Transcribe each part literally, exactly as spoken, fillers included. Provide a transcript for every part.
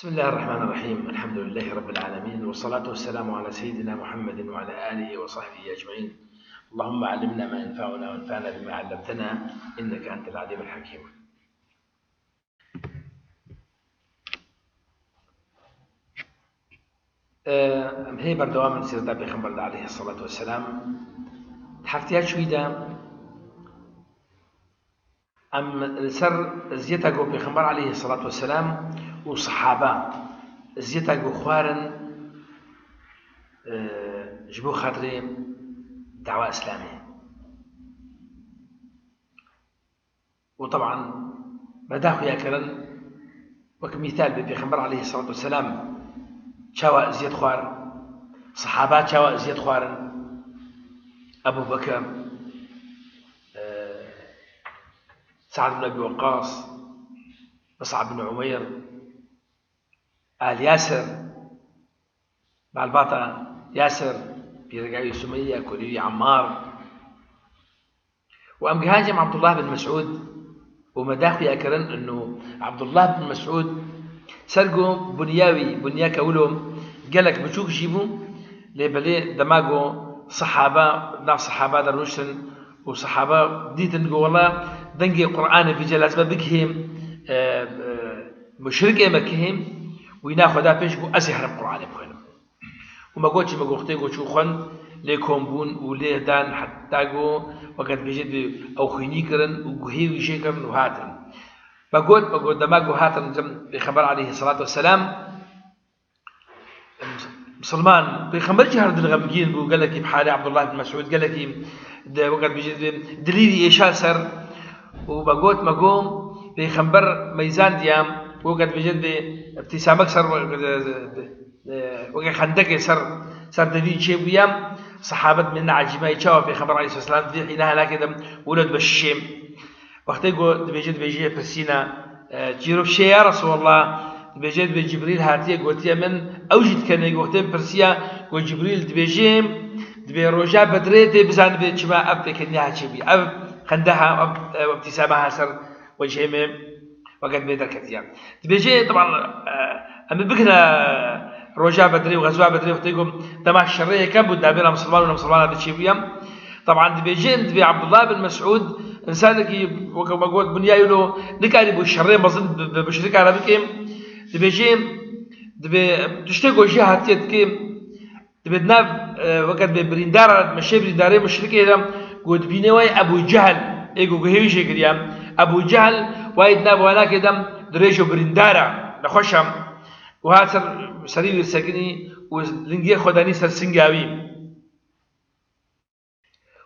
بسم الله الرحمن الرحيم. الحمد لله رب العالمين، والصلاة والسلام على سيدنا محمد وعلى آله وصحبه أجمعين. اللهم علمنا ما ينفعنا وانفعنا بما علمتنا، إنك أنت العليم الحكيم. Em hê berdewam in sîreta Pêxember de aleyhissalatu vesselam. Hefteya çûyî de em li ser eziyeta ku Pêxember aleyhissalatu vesselam û sehaba eziyeta ku xwarin, e, ji bo xatirê dawa Îslamê. û teban me da xuya kirin, wek mîsal bê Pêxember aleyhissalatu vesselam çawa eziyet xwar, sehaba çawa eziyet xwarin, Ebu Bekir, e, Sa'd bin Ebî Weqqas, Mus'ab bin Umeyr, Al Yasir, malbata Yasir, pîreka wî Sumeyye, kurî wî Ammar. Û em gihan cem Abdullah bin Mes'ud û me da xuya kirin inu Abdullah bin Mes'ud ser ku bunya wî, bunya kewilo gelek biçûk jî bû, lê belê dema ku sehaba, nav sehaba de rûştin û sehaba dîtin ku wela dengê Qur'anê vî celazbe bigihê, e, e, muşrikê Mekihê, wîna xwe da pêş ku ez ê herim Qur'anê bixwînim. Û me got çi, me got wextê ku çû xwend, lê kom bûn û lê dan heta ku weke dibêje dibê ew xwînî kirin û guhê wî jê kirin û hatin. Me got, me got dema ku hatin cem Pêxember aleyhissalatu vesselam, misilman, Pêxember jî her dilxemgîn bû, gelekî bi halê Abdullah bin Mes'ud, gelekî de weke dibêje dibê dilî wî êşa ser û me got, me got Pêxember meyzandiya, weke dibêje dibê îbtîsamek ser e, weke xendekê ser, ser devî çêbûye, sehabet mîne ecîbay çawa Pêxember aleyhisselam di vê hîna helakê de wilo dibe şişê. Wextê ku dibêje, dibêje pirsîna, e, çîrok şê ya Resulallah, dibêje dibê Cibrîl hatiye gotiye min, ew jî dikenê, wextê pirsiya ku Cibrîl dibêje, dibê roja Bedrê tê bizanibê çima ev pêkenî ha çêbûye. Ev xendeha, ev, ev îbtîsama ha ser wecihê me. Weke dibê derketiye. Dibêje, teban, e, em ê bigihine roja Bedrê û xezwa Bedrê wextê ku dema şerê yekem bû, navbêra misilman û nemisilmana de çêbûye. Teban dibêje, dibê Abdullah bin Mes'ud, însanekî weke me got, bunya wî lo nikarîbû şerê mezin bi, bi muşrika re bike. Dibêje, dibê tiştê ku jê hatiye dike, Dibê di nav, e, weke dibê birîndara, meşê birîndarê muşrikê de, ku dibînê wayê Ebû Cehl, ê ku guhê wî jê kiriye. Ebû Cehl, wayê di nav wanakê de dirêj û birîndar e, nexweş e. Û hat ser serî wî sekinî û lingê xwe danî ser singa wî.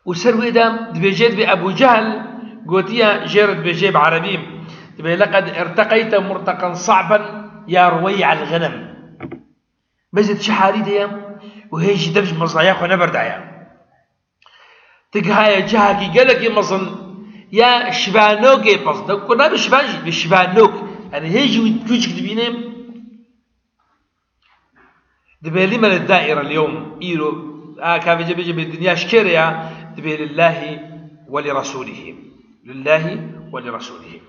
Û ser wê de dibêje, dibê Ebû Cehl gotiye, jê re dibêje bi erebî, dibê, "Leqed irteqeyte murteqen sa'ben ya ruwey'el ghenem." Bes tu çi halî de ye û hê jî dev ji mezaya xwe neberdaye. Tu gihaye cihekî gelekî mezin ya şivanokê pez. De ku nabe şivan jî, bi şivanok. Yanî hê jî wî kûçik dibîne. Dibê lîme li daîre liyom, îro, a, ka vêce bêje bê dinya ji kê re ya, dibê lillahî ve li resûlihî. Lillahî ve li resûlihî.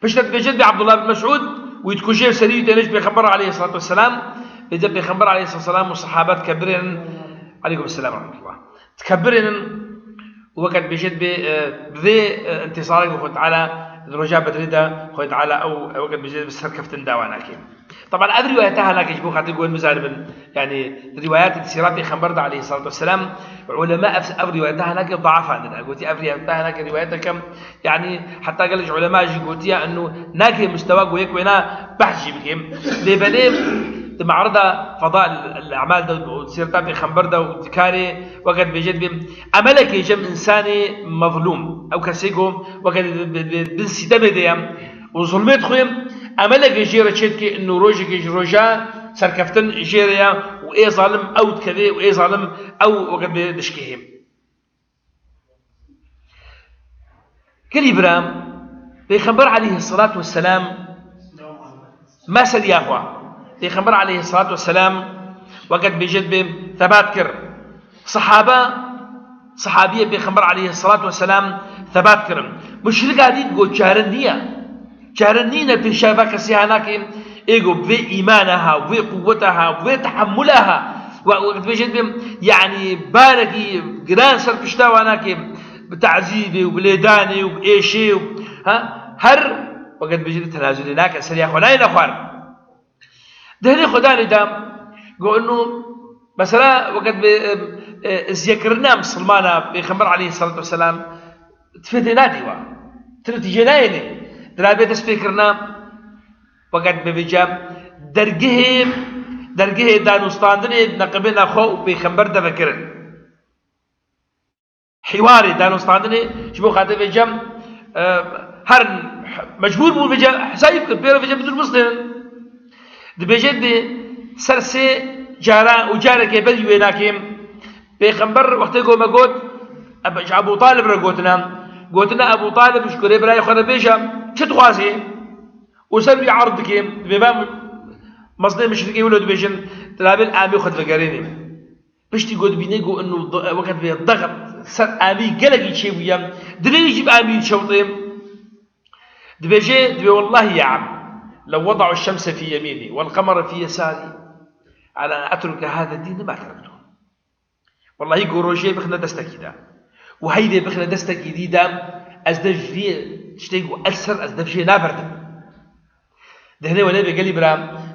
Piştre dibêje dibê Abdullah bin Mes'ud, wî dikuje serî wî têne ji Pêxember aleyhissalatu vesselam, bêje Pêxember aleyhissalatu vesselam û sehabe dikebirên, aleykum selam ve rahmetullah. Dikebirênin û weke dibêje dibê, e, bi vê, e, întîsarê ku Xwedê Teala di roja Bedrê de Xwedê Teala ew, e, weke dibêje bi serkeftin dawa nake. Teban ev rîwayeta ha nake ji bo xatir ku hûn bizanibin, yanî rîwayetê di sîra Pêxember de aleyhissalatu vesselam, ulema ev, ev rîwayeta ha nake daafandin. Gotî ev rîwayeta ha nake rîwayeteke, yanî heta gelek ji ulema jî gotiye inu nake mistewa ku yek wêna behs jî bike. Lê belê di me'rida fadail el-e'mal de û sîreta Pêxember de û dikarê weke dibêje dibê emelekê cem însanê mezlûm, ew kesê ku weke di, di, di, bin sîtemê de ye û zulmê dixwe, emelekê jê re çêdike inu rojekê ji roja serkeftin jê re ye û ê zalim ew dikeve û ê zalim ew weke dibê dişkihê. Gelî bira, Pêxember aleyhissalatu vesselam meseliya xwe. Pêxember aleyhissalatu vesselam weke dibêje dibê thebat kir. Sehaba, sehabiyê Pêxember aleyhissalatu vesselam thebat kirin. Muşrika dît got çare niye. Çare nîne pêşeva kesê ha nake. Ê ku bi vê îmana ha, bi vê quweta ha, bi vê tehemula ha, we, we dibêje dibê, yanî barekî giran ser pişta wana ke bi tazîbê û bi lêdanê û bi êşê û, ha, her weke dibêje dibê tenazulê nake, seriya xwe nayêne xwar. Dehnê Xwedanê de, go inu, mesela, weke dibê, e, e, ziyekirina misilmana Pêxember aleyhissalatu vesselam, tifêdê nadî wa. Ti netîcê nayêne. Dirabê dest pê kirina, Feqet bi vêca dergehê, dergehê danûstandinê neqibê nexwe û pêxember de vekirin. Hîwarê danûstandinê ji bo xatir vêca, e, her mecbûr bû vêca hesayî bikin, pê re vêca bidûr bistênin. Dibêje dibê ser sê cara û carekê berî wê nakêm. Pêxember wextê ku me got, Eb-, ji Ebû Talib re gotina. Gotina Ebû Talib ji kurê birayê xwe re bêje, çi dixwazê? Û ser wî erd dike, dibê va mezinê muşrikê wilo dibêjin, dilabên amî xwe divegerênê. Piştî ku dibîne ku inu d-, weke dibê dexet ser amî gelekî çêbûye, dilê wî jî bi amî çewtê. Dibêje, dibê, "Wellahî ya em, lew weda'u şemse fî yemînî, wel qemere fî yesarî, ala en etruke hâze dîne ma terektu." Wellahî ku rojê bixine destekî de û heyvê bixine destekî dî de, ez dev vî tiştê ku ez ser, ez dev jê naberdim. Dehnê welê bê gelî bira,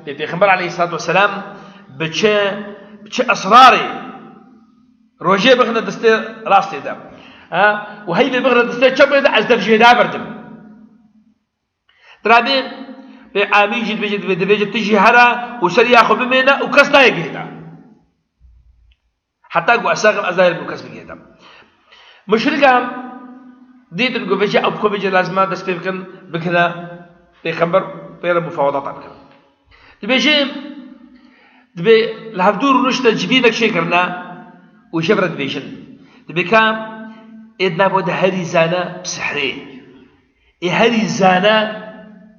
bê Pêxember aleyhissalatu vesselam bi çi, bi çi esrarê rojê bixine destê rastê de, ha? Û heyvê bixine destê çepê de, ez dev jê naberdim. Dirabê bê amî jî dibêje, dibê, dibêje, tu jî here û seriya xwe bimêne û kes nayê guhê te. Heta ku ez sax im, ez nayêrim ku kes bigihêta. Muşrikan dîtin ku vêca ew bi xwe vêca lazim e dest pê bikin, bikine pêxember pê re mufawedata bikin. Dibêje, dibê li hevdû rûnişte civînek çêkirine û ji vir re dibêjin. Dibê ka ê di nav we de herî zane bi sihrê. Ê herî zane,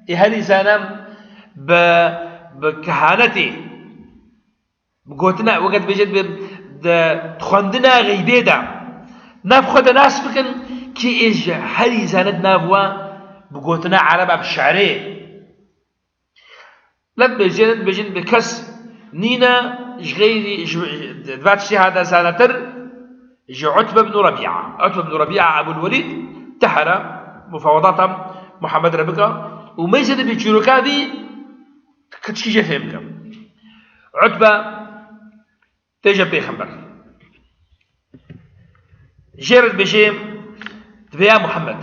ê herî zane bi, bi kehanetê. Bi gotina, weke dibêje dibê, di xwendina xeybê de, nav xwe de nas bikin, kî ê ji herî zane di nav we bi gotina ereba bi şerê. Ne dibêjin, dibêjin bi kes nîne ji xeyrî, ji, di va tiştê hate zanetir, ji Utbe bin Rebîa. Utbe bin Rebîa Ebul Welîd te here mufawedata Muhammed re bike û meyse dibê çîroka vî Kitçî jê fêm bike. Utbe têje pêxember. Jê re dibêje, dibê ya Muhammed.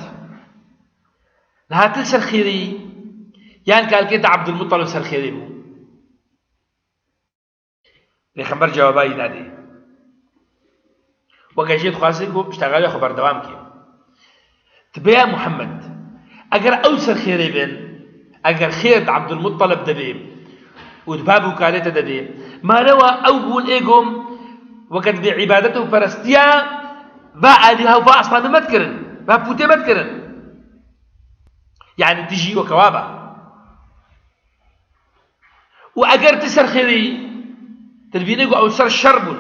Niha tu li ser xêrê yî, yan kalkê te Abdulmuttalib ser xêrê bû? Pêxember cewaba yî nadê. Weke jê dixwaze ku piştagaliya xwe berdewam ke. Dibê ya Muhammed, eger ew ser xêrê bên, eger xêr di Abdulmuttalib de bê û di bab û kalê te de bê, ma ne wa ew bûn ê gom weke dibê îbadet û perestiya va alîha û va asnamê me dikirin, va pûtê me dikirin. Yanî tu jî weke wa ba. Û eger tu ser xêrê yî, tu dibînî ku ew ser şer bûn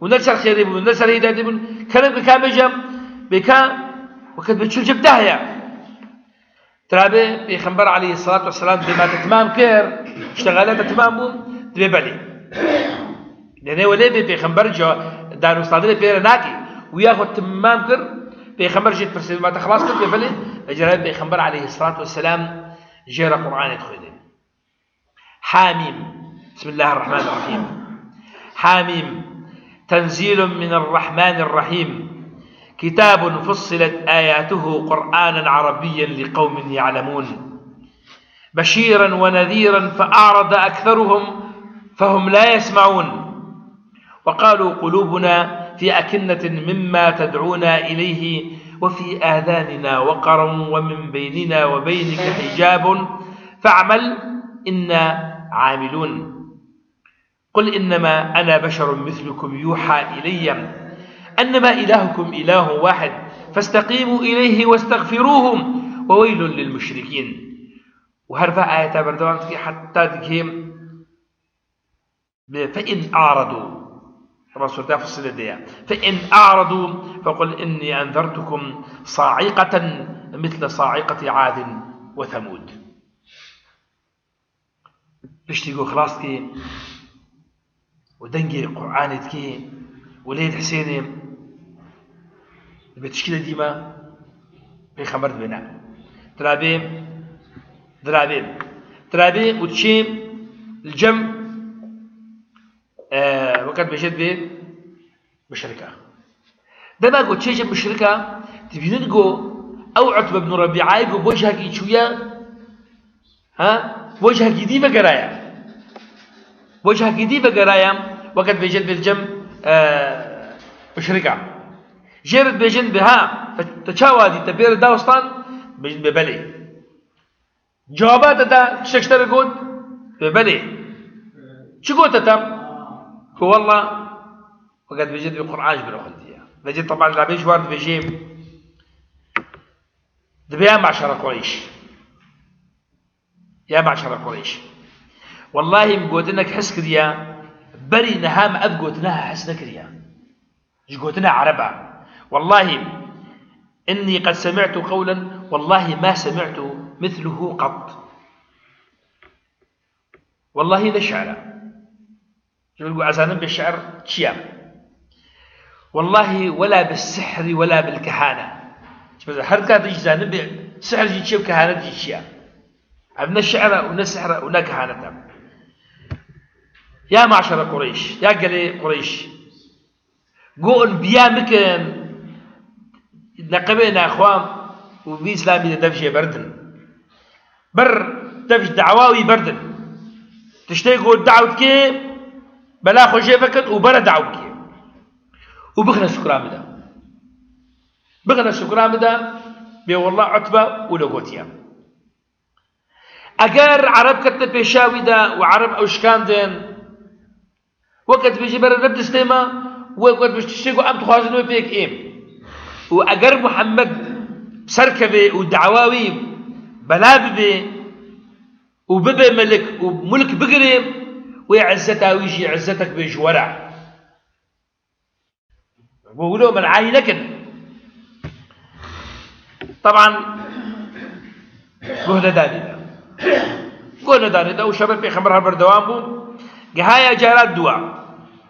û ne ser xêrê bûn, ne ser hîdayetê bûn, kerem ke ka bêje, bê ka weke dibê çil cebte heye. Tirabê Pêxember aleyhissalatu vesselam dê ma te timam kir, îştexaliya te timam bû, dibê belê. Dênê welê bê Pêxember ca danûstandinê pê re nake. Wî ya xwe timam kir, Pêxember jê dipirsê, ma te xilas kir, dibê belê. Ve cerayê Pêxember aleyhissalatu vesselam jê re Qur'anê dixwêne. حم. بسم الله الرحمن الرحيم. حم. تنزيل من الرحمن الرحيم. كتاب فصلت آياته قرآنا عربيا لقوم يعلمون. بشيرا ونذيرا فأعرض أكثرهم فهم لا يسمعون. وقالوا قلوبنا في أكنة مما تدعونا إليه وفي آذاننا وقر ومن بيننا وبينك حجاب فاعمل إنا عاملون. قل إنما أنا بشر مثلكم يوحى إلي أنما إلهكم إله واحد فاستقيموا إليه واستغفروه وويل للمشركين. وهر فا آية بردوام تكي حتى تكي فإن أعرضوا، طبعا سورة فصلت ديا، فإن أعرضوا فقل إني أنذرتكم صاعقة مثل صاعقة عاد وثمود. Piştî ku xilas dikî û dengê Qur'anê dikî û lê Husênê, dibê tişkî de dîme pêxember dibê ne. Dirabê, dirabê, dirabê û diçê li cem, e, weke dibêje dibê muşrika. Dema ku çêje muşrika, dibînin ku ew Utbe bin Rebîayê ku bo cihekî çûye, ha? Bo cihekî dî vegeraye. Bo cihekî dî vegeraye, weke dibêje dibê li cem, e, muşrika. Jê re dibêjin dibê ha, te, te çawa dî, te pê re da stan? Dibêjin dibê belê. Cewaba te da, tiştek ji te re got? Dibê belê. Çi got te tam? Ku walla, weke dibêje dibê Qur'an ji min re xwindiye. Vêca teban rabê ji wan dibêje, dibê ya meşera Qureyş. Ya meşera Qureyş. Wallahî min gotinek his kiriye, berî niha min ev gotina his nekiriye. Ji gotina Ereba. Wallahî, إني قد سمعت قولا والله ما سمعت مثله قط. Wallahî ne şi'r e. Ji ber ku ez zanim bê şi'r çi ye. Wallahî wela bi sihrî wela bil kehane. Ji ber her ka tu jî zanim bê sihr jî çi ye û kehanet jî çi ye. Ev ne şi'r e û ne sihr e û ne kehanet e. Ya meşera Qureyş, ya gelê Qureyş. Go hûn biya mikin, neqibê nexwe û vî Îslamî de dev jê berdin. Bir dev ji dawa wî berdin. Tiştê ku daw dikê, bela xwe jê vekin û bere daw bikê. Û bixine sukura min de. Bixine sukura min de, bê wallah Utbe û le gotiye. Eger Ereb ketine pêşa wî de û Ereb ew şikandin, weke dibêje bere ne bi destê me, weke dibêje tiştê ku em dixwazin wê pêk êm. Û eger Muhammed serkeve û dawa wî bela bibe û bibe melik û mulk bigire, wê izzeta wî jî izzetek bê ji we re. Bo wilo min ayî nekin. Teban, guh nedanê de. Guh nedanê de û şerê pêxember her berdewam bû. Gihaya cara dua.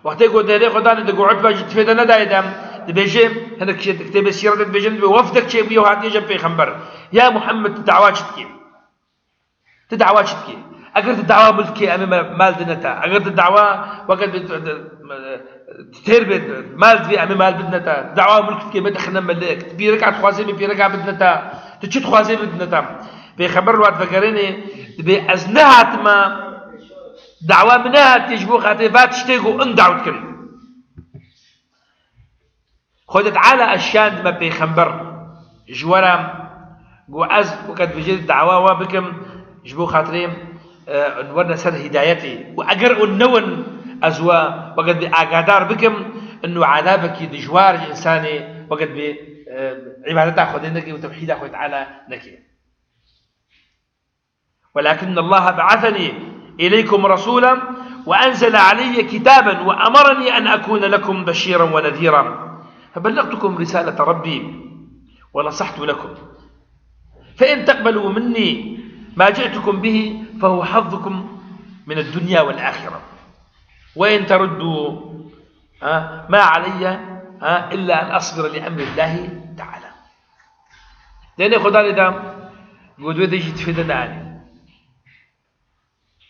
Wextê ku dêrê xwe danê de, ku Utbe jî tifê de nedayê de, dibêje, hinek kitêbê sîret de dibêjin, dibê wefdek çêbûye û hatiye cem pêxember. Ya Muhammed, tu dawa çi dikê? Tu dawa çi dikê? Eger tu dawa mulkê, em ê me mal dine te. Eger tu dawa weke tu, tu, tu, tu têr bê, mal divê, em ê mal bidine te. Tu dawa mulk dikê, me dixine melek. Tu pîreka dixwazê, me pîreka bidine te. Tu çi dixwazê, bidine te. Pêxember li wan vegerênê, dibê ez nehatime dawa min nehatiye ji bo xatirê va tiştê ku in daw dikin. Xwedê Teala eşyandime pêxember ji we re, ku ez weke dibêje dawa we bikim, ji bo xatirê, e, hûn werine ser hîdayetê. Û eger hûn newin, ez we weke dibê agadar bikim, û alabekî dijwar ji însanê weke dibê, e, îbadeta Xwedê neke û tewhîda Xwedê Teala neke. ولكن الله بعثني إليكم رسولا وأنزل علي كتابا وأمرني أن أكون لكم بشيرا ونذيرا فبلغتكم رسالة ربي ونصحت لكم فإن تقبلوا مني ما جئتكم به فهو حظكم من الدنيا والآخرة وإن تردوا، ها، ما علي، ها، إلا أن أصبر لأمر الله تعالى. Dênê Xwedanê de, got wê de jî tifê de neanî.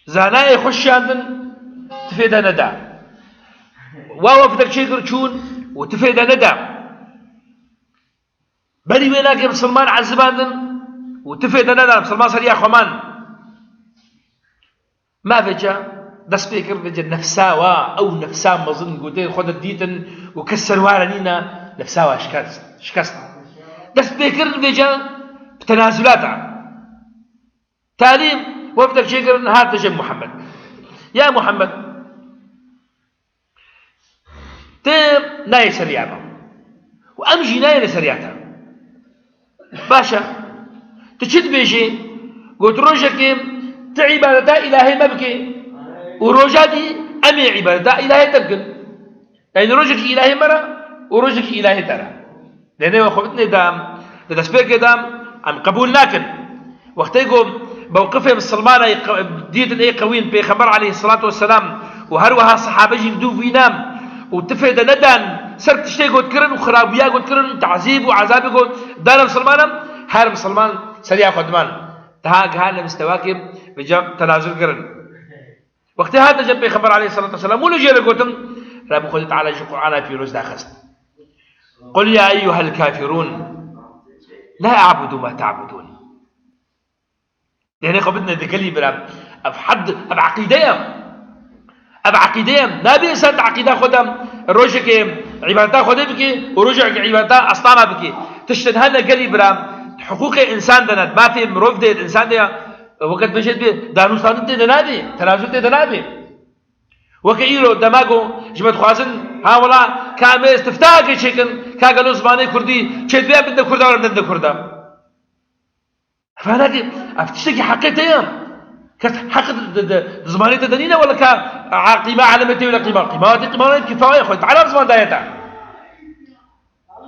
Zanayê xwe şiyandin, tifê de neda. Wa wefdek çêkir çûn û tifê de neda. Berî wê nake misilman ezibandin û tifê de neda, misilman seriya xwe man. Ma vêca dest pê kir, vêca nefsa wa, ew nefsa mezin ku tê xwe de dîtin û kes ser ware nîne, nefsa wa şikest, şikest. Dest pê kirin vêca bi tenazulata. Talî wefdek çêkirin, hate cem Muhammed. Ya Muhammed, Tu nayê seriya me. Û em jî nayêne seriya te. Baş e. Tu çi dibêjî? Got, rojekê tu îbadeta îlahê me bikê. Û roja dî em ê îbadeta îlahê te bikin. Yanî rojekî îlahê me re û rojekî îlahê te re. Dênê we xwe bidinê de, di destpêkê de em qebûl nakin. Wextê ku Mewqifê misilmana yê qe-, dîtin ê qewîn, Pêxember aleyhisselatu vesselam û her wiha sehabe jî li dû vînan û tifê de nedan ser tiştê gotkirin û xirabiya gotkirin û tazîb û ezabê got dane misilmanan, her misilman seriya xwe diman. Daha gihane mistewakê bi cem tenazul kirin. Wextê hate cem Pêxember aleyhisselatu vesselam û li jê re gotin, Rebî Xwedê Teala ji Qur'ana pîroz daxist. قل يا أيها الكافرون لا أعبد ما تعبدون. Dênê xwe bidine di gelî bira. Ev had, ev eqîde ye. Ev eqîde ye. Nabê insan di eqîda xwe de rojekê îbadeta Xwedê bike û rojekê îbadeta eslama bike. Tiştin hene gelî bira, hiqûqê insan de ne, mafê mirov de, insan de ya. Weke dibêje dibê, danûstandin tê de nabê, tenazul tê de nabê. Weke îro dema ku ji me dixwazin, ha wela, ka em ê istiftayekê çêkin, ka gelo zimanê kurdî çêdibe, em bidine kurda, em bidine kurda. Ev hanekî, ev tiştekî heqê te ye. Kes heq di, di, di, di zimanê te de nîne, wela ka a qîma alemê te wela qîma. Qîma te qîma wela kifaye xwe. Teala ziman daye te.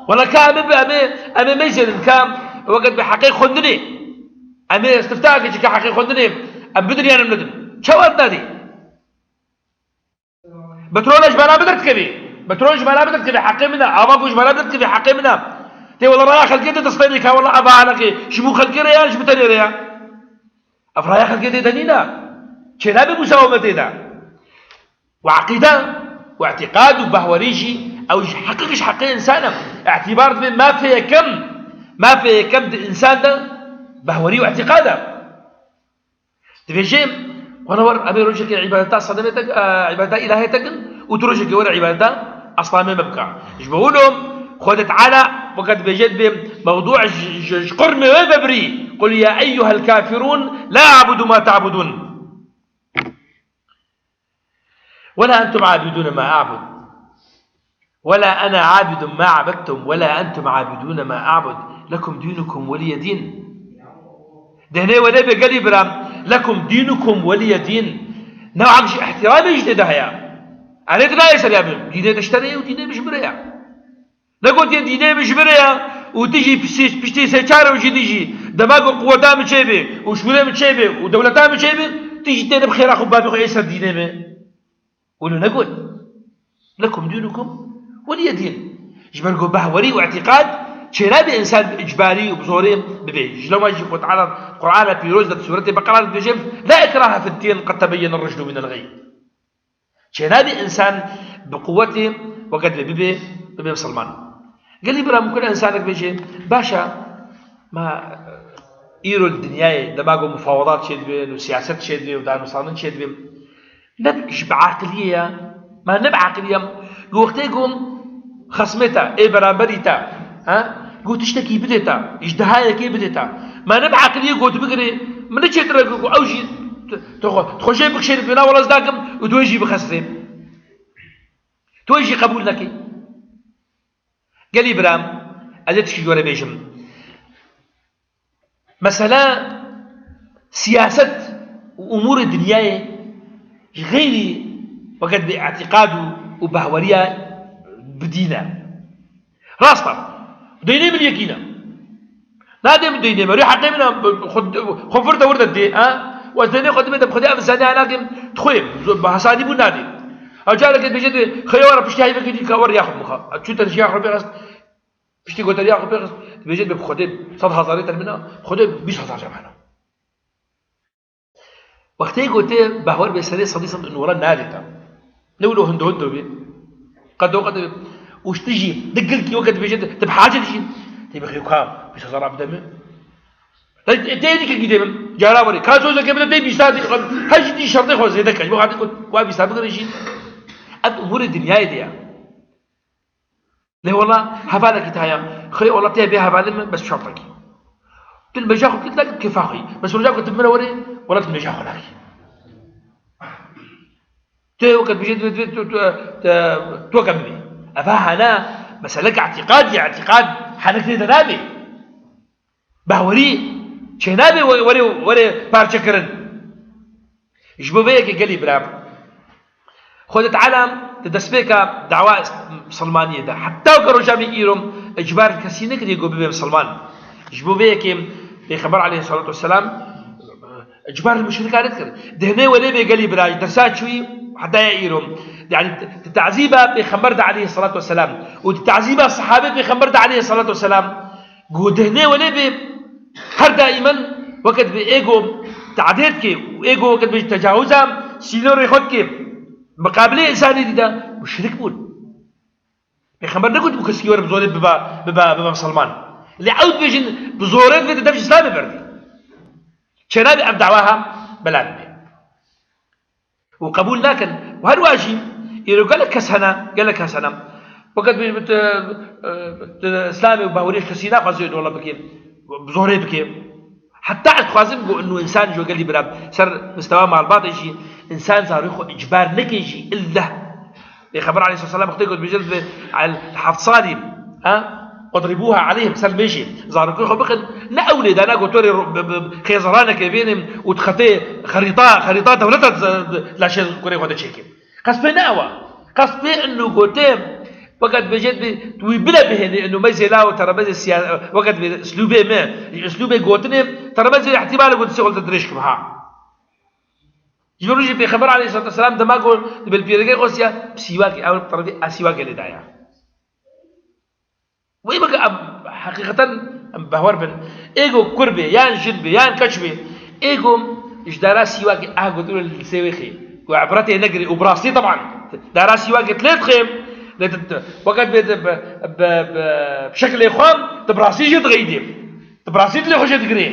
Wela ka em ê, em ê, em ê meyzênin ka weke bi heqê xwendinê. Em ê istifta kê çi ka heqê xwendinê. Em bidin yan em nedin. Çawa nadî? Betrol ji me re bidir dikevî. Betrol ji me re bidir dikevî, heqê min e. Ava ku ji me re bidir dikevî, heqê min e. Tê wela raya xelkê te destpênê ka wela ava hanekê ji bo xelkê re ya, ji bo tenê re ya. Ev raya xelkê tê de nîne. Çênabe musawemetê de. Û eqîde û îtîqad û bahwerî jî ew ji heqîqî ji heqê însan e. Îtîbar dibe mafê yekem, mafê yekem di însan de bahwerî û îtîqad e. Dibêje, wela wer, em ê rojekê îbadeta sedemê te, e, îbadeta îlahê te kin û tu rojekê were îbadeta esnamê me bika. Ji bo wilo, Xwedê Teala weke dibêje dibê mewdû ji, ji, ji qurmê wê vebirî. قل يا أيها الكافرون لا أعبد ما تعبدون ولا أنتم عابدون ما أعبد ولا أنا عابد ما عبدتم ولا أنتم عابدون ما أعبد لكم دينكم ولي دين. Dênê welê bê gelî bira, لكم دينكم ولي دين. Newek ji îhtîramê jî tê de heye. Erê tu nayê seriya min. Dînê te ji te re ye û dînê min ji min re ye. Negotiye dînê min ji min re ye û tu jî piştî, piştî sê çar rojî tu jî dema ku quweta min çêbe û şûrê min çêbe û dewleta min çêbe, tu jî têne bi xêra xwe bavê xwe ê ser dînê min. Wilo negot. لكم دينكم ولي دين. Ji ber ku bahwerî û îtîqad çênabe însan bi îcbarî û bi zorê bibe. Ji lewma jî Xwe Teala Qur'ana pîroz de di Sûretê Beqera de dibêje, لا إكراه في الدين قد تبين الرشد من الغي. Çênabe însan bi quwetê weke dibê bibe, bibe misilman. Gelî bira mimkun e însanek bêje, baş e, ma îro li dinyayê dema ku mufawedat çêdibin û siyaset çêdibe û danûstandin çêdibe, ne bi, ji bi aqiliyê ye, ma ne bi aqiliyê ye, wextê ku xesmê te, ê beramberî te, ha? Ku tiştekî bidê te, îjdihayekê bidê te. Ma ne bi aqiliyê ku tu bigirê, min ne çêtir e ku ew jî tu, tu xwe, tu xwe jê bikişênî, tu na wela ez nakim û tu wê jî bixesirê. Tu wê jî qebûl nekî. Gelî biram, ez ê tişkî ji we re bêjim. Mesela siyaset û umûrê dinyayê ji xeyrî weke dibê îtîqad û, û bahweriya bi dîn e. Rast e. Deynê min yekî ne. Nadê min deynê min. Rê heqê min e. Xwe, xwe vir de wir de dê, ha? Û ez deynê xwe dibê de bi Xwedê ev zaniya nakim. Dixwê. Bi hesanî bû nadê. Ew careke dibêje dibê, xêya were piştî heyvekê dî ka were ya xwe bixe. Çû te ji ya xwe pêxist. Piştî goteriya xwe pêxist, dibêje dibê bi Xwedê sed hezarê te min e, Xwedê bîst hezar te min e. Wextê ku tê behwer bê serê sedî sed û newra nadê te. Ne wilo hindo hindo bê. Qedo qedo bê. Û ji tu jî, di gilkî weke dibêje, tu bi hacet jî. Tê bixê ka, bîst hezar bide min. Tê, tê, tê dî gidê min. Cara werê. Ka sozeke bide tê bîsta dî, her jî dî şertê xwe zêde kir. Ji bo xatir ku wa bîsta bigire jî. Ev umûrê dinyayê de ye. Lê wela hevalekî te heye. Xêr wela tê bê hevalê min, bes şertekî. Tu li meja xwe kit nakî kefa xwe. Bes roja ku tu min re werê, wela tu meja xwe nakî. Tu weke dibêje tu, tu, tu, tu, tu weke bibî. Eva hene meseleke îtîqadî ye, îtîqad henek tê de nabê. Bahwerî çênabe we-, were, were parçekirin. Ji bo vê yekê gelî bira, Xwedê Teala di destpêka dawa is-, misilmaniyê de, heta weke roja me îro, îcbar kesî nekiriye ku bibe misilman. Ji bo vê yekê Pêxember aleyhissalatu vesselam Icbar li muşrika nedikir. Dehnê welê bê gelî bira, dersa çûyî heta ya îro. Yani di tazîba Pêxember de aleyhissalatu vesselam û di tazîba sahabê Pêxember de aleyhissalatu vesselam. Ku dehnê welê bê her daimen weket bê êgo tadê dike û êgo weket bê tecawiza sînorê xwe dike. Miqabilê însanê dî de muşrik bûn. Pêxember negot bû kesî were bi zorê biba, biba, biba misilman. Lê ew dibêjin bi zorê divê di dev ji Îslamê berdî. Çênabe ev dawa ha bela bibe. Û qebûl nakin. Û her wa jî îro gelek kes hene, gelek kes hene. Weket bêjin bi tu, tu Îslamê û baweriyê kesî naxwaze wê dola bike, bi zorê bike. Heta ez dixwazim ku inu însan ji gelî bira ser mistewa malbatê jî însan zarokê xwe icbar neke jî illa. Pêxember aleyhisselam wextê ku dibêje bi heft salî, ha? Qudribuha aleyhim, ser mêjê. Zarokê xwe bixin, ne ew lê dana ku tu rê ro-, bi, bi, xêzeranekê bêne û dixetê xerîta, xerîta dewleta di, di laşê kurê xwe de çêke. Qest pê ne ew e. Qest pê inu gotê, weke dibêje bi, tu wî bile bihênî, inu meyzê la û teremezê siya-, weke dibê, uslûbê me, uslûbê gotinê, teremezê îhtîmalê ku distê xwe dirêj kim ha. Ji bo rojê Pêxember aleyhissalatu vesselam dema ku di bil pîrekê xwe siya, bi sîwakê, ew bi terefê a sîwakê lê daya. Wê bike em heqîqeten em behwer bin. Êgo kur bê, yan jin bê, yan keç bê. Êgo ji dara sîwakê a gotin li sê wê xê. Ku ebretê negirê û bi rastî teban. Dara sîwakê lê dixê, lê tu, tu, weke dibê tu bi, bi, bi şeklê xwe, tu bi rastî jê dixeyîdê. Tu bi rastî dilê xwe jê digirê.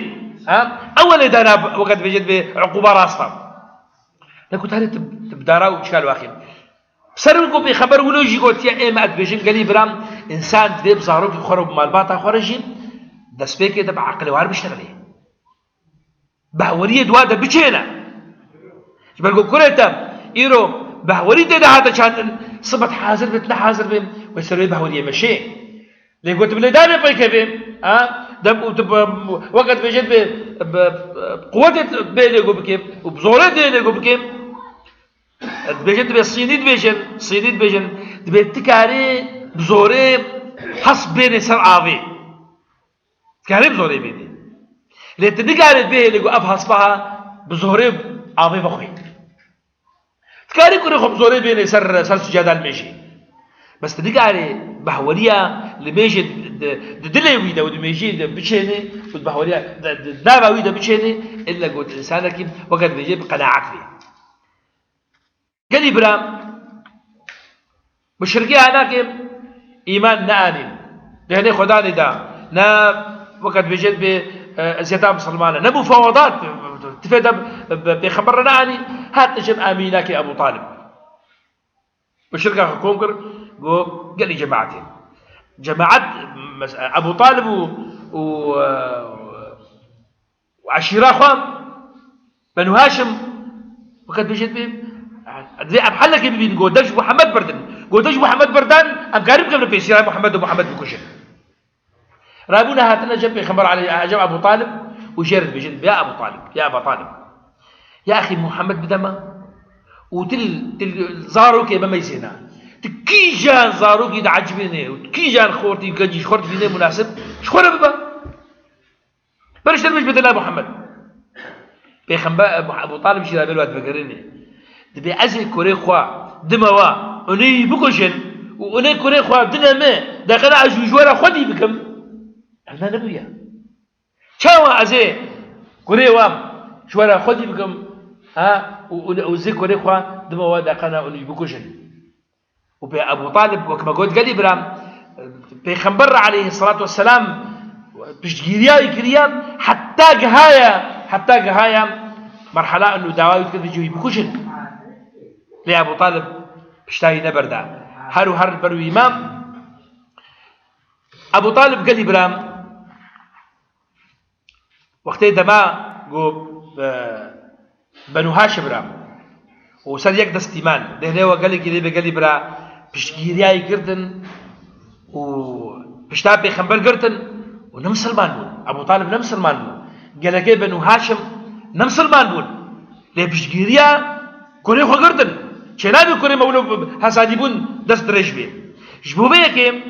Ha? Ew lê dana weke dibêje dibê uquba rast e. Lê ku tarê tu, tu bi dara û çikal waxê. Bi ser wî ku Pêxember wilo jî gotiye, ê me ez dibêjim gelî biram, însan divê bi zarokê xwe re û bi malbata xwe re jî destpêkê de bi eqilê war biştexilê. Behweriyê di wa de biçêne. Ji ber ku kurê te îro behwerî tê de hate çandin, sibet hazir bê, tu ne hazir bê, wê ser wê behweriyê meşê. Lê gotim lê dane pê kevê, ha? Dem û tu bi, weke dibêje dibê, bi, bi, quwetê bê lê ku bikê û bi zorê dê lê ku bikê. Dibêje dibê sînî dibêjin, sînî dibêjin, dibê tu karê bi zorê hesp bênê ser avê. Tu karê bi zorê bênê. Lê tu nikarê bihêlê ku ev hespa ha bi zorê avê vexwê. Tu karê kurê xwe bi zorê bênê ser, ser sicada li mêjê. Bes tu nikarê behweriya li mêjê di, di, di dilê wî de û di mêjiyê de biçênê û di behweriya di, di nava wî de biçênê, illa got însanekî weke dibêje bi qenaet bê. Gelî bira, muşrikê hanakê îman neanîn. Dehnê Xwedanê da. Ne weke dibêje dibê, e, eziyeta misilmane. Ne mufawadat, tifê de bi, bi, Pêxember re neanîn. Hat dijim amînakê Ebu Talib. Muşrika xwe kom kir, got, gelî cemaetê. Cemaet, mes-, Ebu Talib û, û, e, û eşîra xwe, Benu Haşim, weke dibêje dibê, divê em helekê bibînin, got, dev ji Muhammed birdan. Got, dev ji Muhammed birdan, em karin bikin pêşîra Muhammed û Muhammed bikujin. Rabûne hatine cem Pêxember aleyh-, cem Ebu Talib û jê re dibêjin, ya Ebu Talib, ya Eba Talib. Ya exî Muhammed bide me û til, til zarokê me meyzêne. Tu kîjan zarokî diecibînê û tu kîjan xortî gencî ji xwe dibînê munasib, ji xwe re bibe. Beriştir bêj bide la Muhammed. Pêxember, Ebu Talib jî rabê li we divegerînê. Dibê ez ê kurê xwe dime we, onê wî bikujin û onê kurê xwe dine me, deqena ez ji we re xwedî bikim. Ev ne nebûye. Çawa ez ê kurê we ji we re xwedî bikim, ha? Û, û, û zê kurê xwe dime we, deqena onê wî bikujin. Û pê Ebu Talib, wek me got, gelî bira, Pêxember re aleyhisselatu vesselam piştgîriya wî kiriye, heta gihaya, heta gihaya merhala inu dawa wî dikir, vê cihî bikujin. Lê Ebu Talib pişta wî neberda. Her û her li ber wî ma. Ebu Talib gelî bira, Wextê dema ku, e, Benu Haşim re û ser yek destî man, dehnê we gelekî lê bê gelî bira piştgîriyayê girtin û pişta pêxember girtin û ne misilman bûn. Ebu Talib ne misilman bû. Gelekê Benu Haşim ne misilman bûn. Lê piştgîriya kurê xwe girtin. Çênabê kurê me wilo hesadîbûn dest dirêj bê. Ji bo vê yekê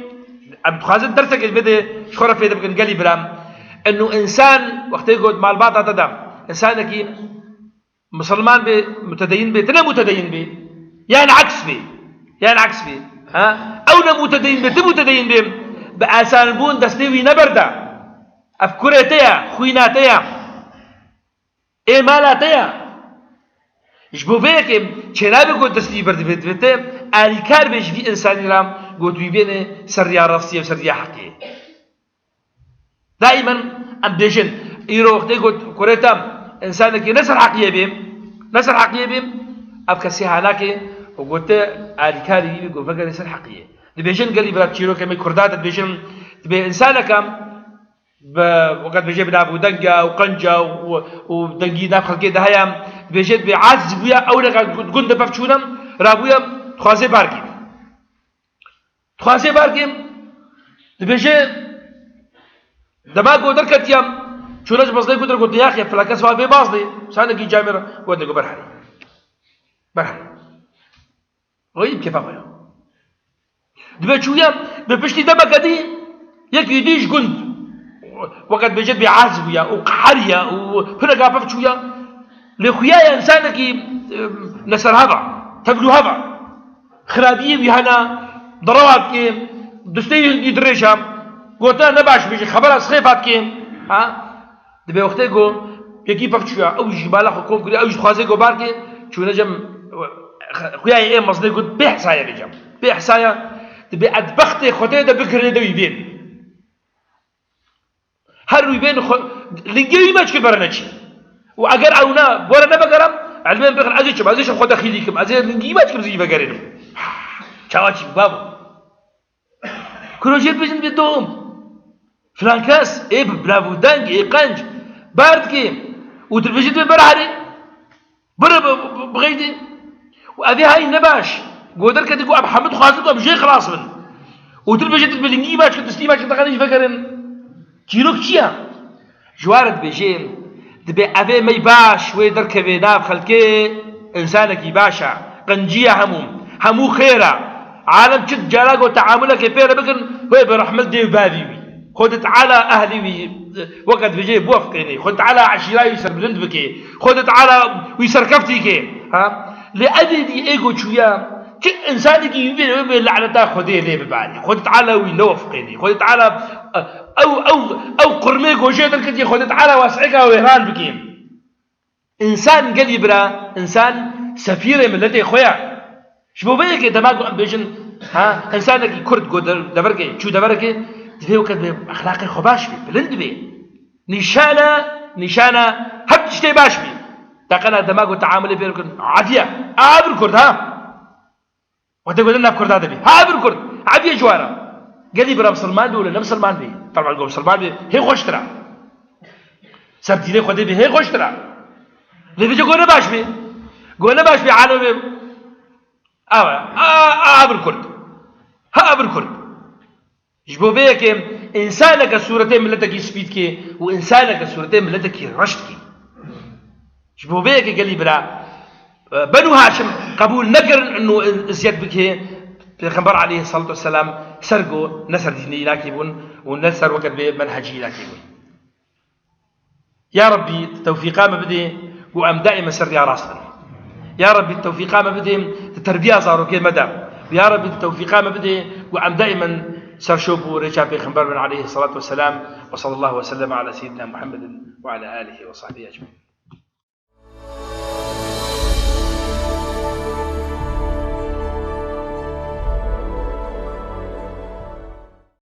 em dixwazin dersekê ji vê de ji xwe re fêde bikin gelî biram. Inu însan wextê got malbata te de Însanekî misilman bê, mutedeyin bê, tu ne mutedeyin bê. Yan aks bê. Yan aks bê. Ha? Ew ne mutedeyin bê, tu mutedeyin bê. Bi asanbûn destê wî neberda. Ev kurê te ye, xwîna te ye. Ê mala te ye. Ji bo vê yekê çênabe ku destî berdibê, divê te alîkar bê ji vî însanî re ku tu wî bêne ser riya rastiyê û ser riya heqiyê. Daimen em dibêjin, îro wextê ku kurê te însanekî ne ser heqiyê bê, ne ser heqiyê bê, ev kesê ha nake û ku te alîkarî wî bî ku vegerê ser heqiyê. Dibêjin gelî bira çîroke me kurda de dibêjin, dibê însaneke bi, weke dibêje bi nav û denga û qenca û, û dengî nav xelkê de heye, dibêje dibê aciz bûye, ew rêka gund de pevçûne, rabûye, dixwaze barkê. Dixwaze barkê, dibêje, dema ku derketiye, çûne ji mezdê ku der gotiye, "Yaxê, filan kes wa vê bazdê, sanekî camêr", gote ku berherê. Berherê. Wê bi kêfa xwe ya. Dibe çûye, bi piştî demeke dî, yekî dî ji gund. Weke dibêje bê aciz bûye û qeheriye û hineka pevçûye. Lê xuya ye însanekî, em, neserheva, tevlûheva. Xirabiyê wî hene, derewa dikê, distê wî dirêj e. Gotina ne baş bêje, xebera sixêfa dikê. Ha? Dibê wextê ku yekî pevçûya, ew jî mala xwe kom kiriye, ew jî dixwaze ku barkê, çûne cem, xuya ye ê mezdê got, "Bê hesaya bê cem. Bê hesaya." Dibê edbextê xwe tê de bikirê de wî bên. Her wî bên xwe, lingê wî me çikir bere neçî. Û eger ew ne, bore nevegeram, elmên bixin, ez ê çim, ez ê çim xwe dexîlî kim, ez ê lingî me çikim zî vegerênim. Çawa çî babo? Kurojê dibêjin dibê dom. Filan kes, ê bi belav û deng, ê qenc, bar dikê. Û tu dibêjî dibê bere herê. Bire bi, bi, bi, bixeydê. Û evê hay ne baş. Go derketî ku em hemû dixwazin ku em jê xilas bin. Û tu dibêjî tu bi lingî me çi, distî me çi, teqenî ji vegerin. Çîrok çi ye? Ji wan re dibêje, dibê evê mey baş wê derkeve nav xelkê, însanekî baş e, qenciye hemû, hemû xêr e. Alem çi cara ku teamulekê pê re bikin, wê bi rehmet dê û bavî wî. Xwedê Teala ehlî wî, weke dibêje, biwefqênê. Xwedê Teala eşîra wî serbilind bike. Xwedê Teala wî serkeftî ke. Ha? Lê evê dî ê ku çûye, çi însanekî wî bê, wê bê laneta Xwedê lê bibarî. Xwedê Teala wî newefqênî. Xwedê Teala, e, ew, ew, ew qurmê ku jê derketiye, Xwedê Teala wes'eka wêran bike. Însan gelî bira, însan sefîrê miletê xwe ye. Ji bo vê yekê dema ku em bêjin, ha, însanekî kurd ku de-, deverkê, çû deverkê, divê weke divê exlaqê xwe baş bê, bilind bê. Nîşana, nîşana her tiştê baş bî. Teqena dema ku teamulê pê bikin, afiye. A bir kurd, ha? Wextê ku nav kurda de bî. Ha bir kurd. Afiye ji wan re. Gelî bira misilman bî, wele ne misilman bî. Taban ku misilman bî, hê xweştir e. Ser dînê Xwedê bî, hê xweştir e. Lê vêce ku ne baş bî. Ku ne baş bî, alem bê. Awa, a, a, a bir kurd. Ha bir kurd. Ji bo vê yekê însaneke sûretê miletekî spî dikê û însaneke sûretê miletekî reş dikê. Ji bo vê yekê gelî bira, e, Benû Haşim qebûl nekirin û eziyet bike, Pêxember aleyhissalatu vesselam ser go ne ser dînê wî nakê bûn û ne ser weke divê menhecî wî nakê bûn. Ya Rabbî, tu tewfîqa me bidê ku em daîmen ser riya rast bin. Ya Rabbî, tu tewfîqa me bidê, tu terbiya zarokê me de. Ya Rabbî, tu tewfîqa me bidê ku em daîmen serşop û rêça Pêxember bin aleyhissalatu vesselam. Ve sallallahu ve sellem ala seyyidina Muhammedin ve ala alihi ve sahbihi ecmaîn.